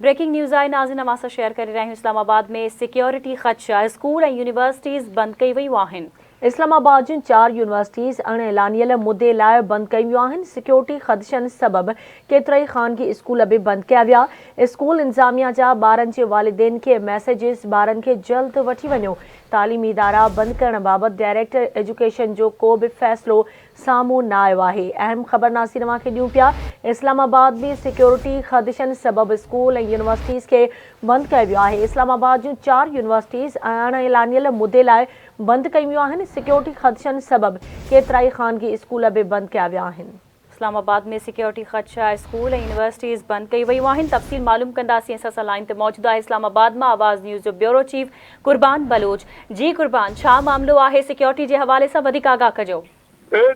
Breaking news آهي ناظرين اوهان سان شيئر ڪري رهيا آهيون اسلام آباد ۾ سيڪيورٽي خدشا اسڪول ۽ يونيورسٽيز بند ڪئي ويون آهن. اسلام آباد جون چار يونيورسٽيز اڻ اعلانيل مدي لاء بند ڪيون ويون آهن، سيڪيورٽي خدشن سبب ڪيترائي خانگي اسڪول به بند ڪيا ويا، اسڪول انتظاميا جا ٻارن جي والدين کي ميسيجز ٻارن کي جلد وٺي وڃو، تعليمي ادارا بند ڪرڻ بابت ڊائريڪٽر ايجوڪيشن جو ڪو به فيصلو سامهون نه آيو آهي. اهم خبر ناظرين اوهان کي ڏيون پيا اسلام آباد ۾ سيڪيورٽي خدشن سبب اسڪول ۽ يونيورسٽيز کي بند ڪيو ويو آهي. اسلام آباد جون چار يونيورسٽيز اڻ اعلانيل مدي لاء بند ڪيون ويون آهن. سيڪيورٽي خدشن سبب ڪيترائي خانگي اسڪول به بند ڪيا ويا آهن. اسلام آباد ۾ سيڪيورٽي خدشا، اسڪول ۽ يونيورسٽيز بند ڪئي ويون آهن، تفصيل معلوم ڪنداسين اسان سان لائين تي موجود آهي اسلام آباد مان آواز نيوز جو بيورو چيف قربان بلوچ جي قربان ڇا معاملو آهي سيڪيورٽي جي حوالي سان وڌيڪ آگاهه ڪجو.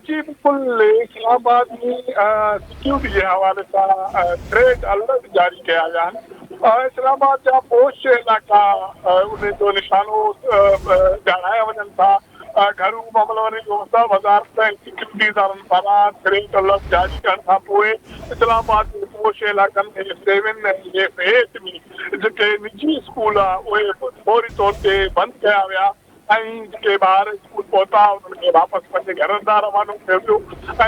جي بلڪل اسلام آباد ۾ سيڪيورٽي جي حوالي سان ٿريٽ الرٽ جاري ڪيا ويا آهن اسلام آباد جا پوش علائقا ان جو نشانو ڄاڻايا وڃن ٿا گهرو معاملن واري وزارت ۽ سيڪيورٽي ادارن پاران ٿريٽ الرٽ جاري ڪرڻ کانپوء اسلام آباد جي پوش علائقن ۾ سيون ۽ ايف ايٽ ۾ جيڪي نجي اسڪول اهي فوري طور تي بند ڪيا ويا ۽ جيڪي ٻار اسڪول پهتا انهن کي واپس پنهنجي گهرن ڏانهن روانو ڪيو ويو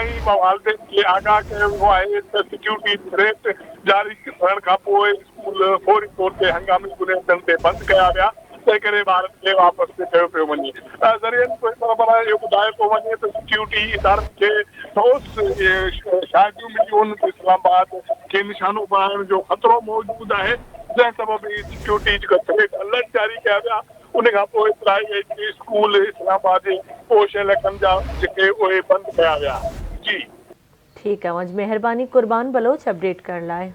۽ والدين کي آگاهه ڪيو ويو آهي ته سيڪيورٽي ٿريٽ جاري ٿيڻ کانپوء اسڪول فوري طور تي هنگامي بنيادن تي بند ڪيا ويا تنهن ڪري ٻارن کي واپس ڪيو پيو وڃي. ذريعن طرفان اهو ٻڌايو پيو وڃي ته سيڪيورٽي ادارن کي ٺوس شاهديون مليون آهن ته اسلام آباد کي نشانو بڻائڻ جو خطرو موجود آهي جنهن سبب هي سيڪيورٽي جيڪا ٿريٽ الرٽ جاري ڪيا ويا ان کان پوء پرائيويٽ اسڪول اسلام آباد جي پوش علائقن جا جيڪي اهي بند ڪيا ويا. جي. ٺيڪ آ اوهان جي مهرباني قربان بلوچ اپڊيٽ ڪرڻ لاء.